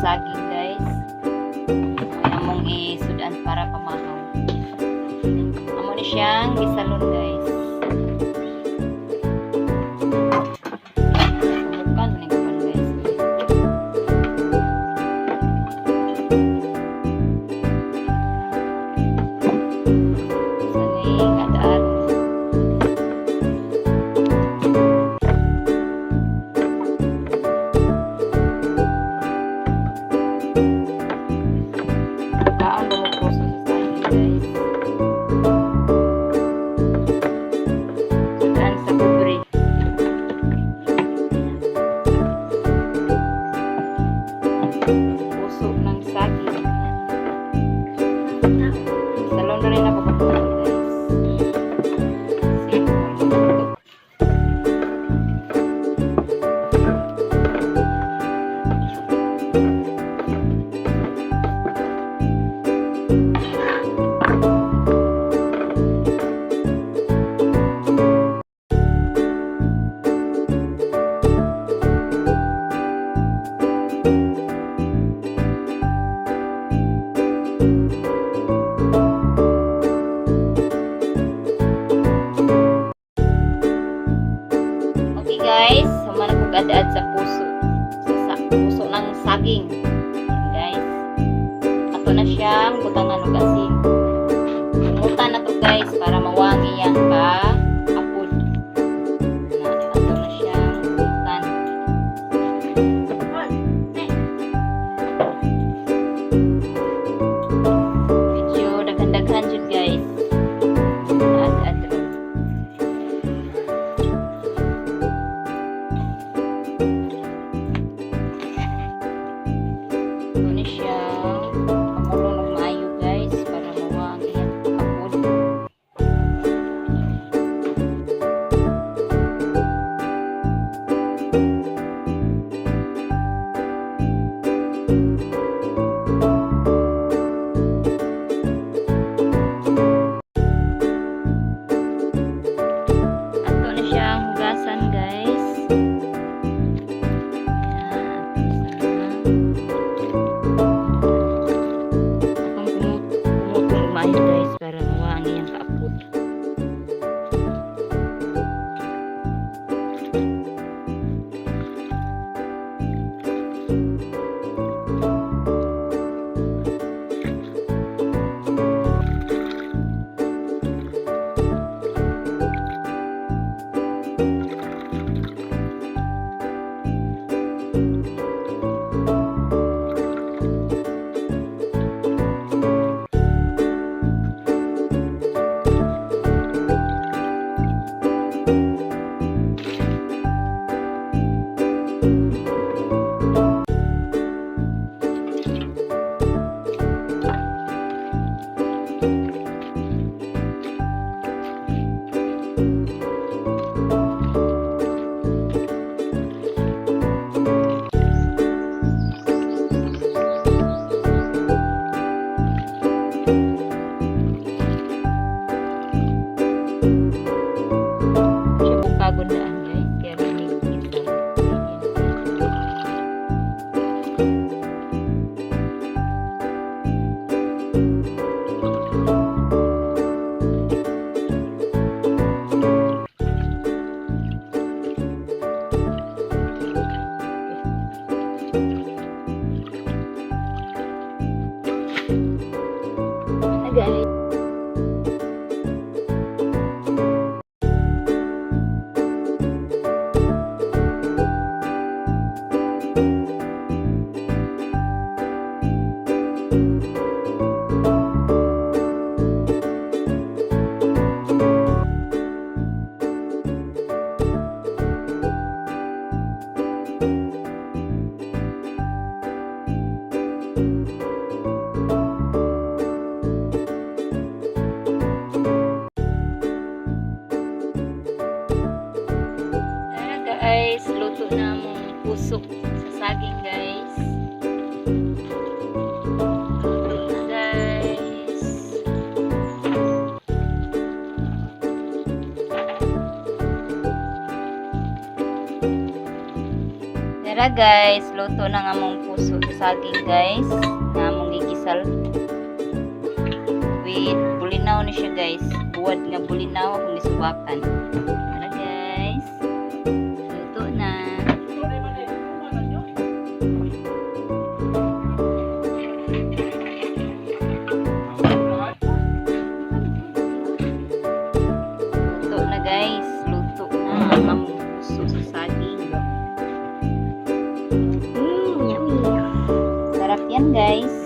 Saging, guys. Ay among isudan para pamahaw. Amo ni siyang gisalon, guys. Sumukan man ni guys. Sa ning adaan. Kaon ba mo puso sa saging, guys? Sudan sa pobre. Puso ng saging. Salon na rin ako pagluto, guys. Simple magluto. Okay guys, human ako ad sa puso. Sa puso ng saging. Ayan, guys. Ato na siyang butangan og asin. Kumutan na to, guys, para mawangi yang ka apod. Na ato na siyang kumutan. Medyo daghan-daghan jud, guys. Ad-ad ron. Ito na siyang kamulon og maayo, guys, para mawa ang iyang apod. Ato na siyang hugasan, guys. Ayan, ato sa atong kumutong maayo, guys, para mawa ang iyang kaapod. Siya bungkagon daan, guys, kaya rinig isa. Hi, guys. Tara guys, luto na among puso sa saging, guys. Luto na, guys. Tara guys, luto na nga among puso sa saging, guys, nga among gigisal. With bulinaw ni siya, guys. Buwad nga bulinaw akong gisubakan. Tara, guys. Luto na. Luto na, guys. Luto na ang among puso sa saging. Yummy. Sarap yan, guys.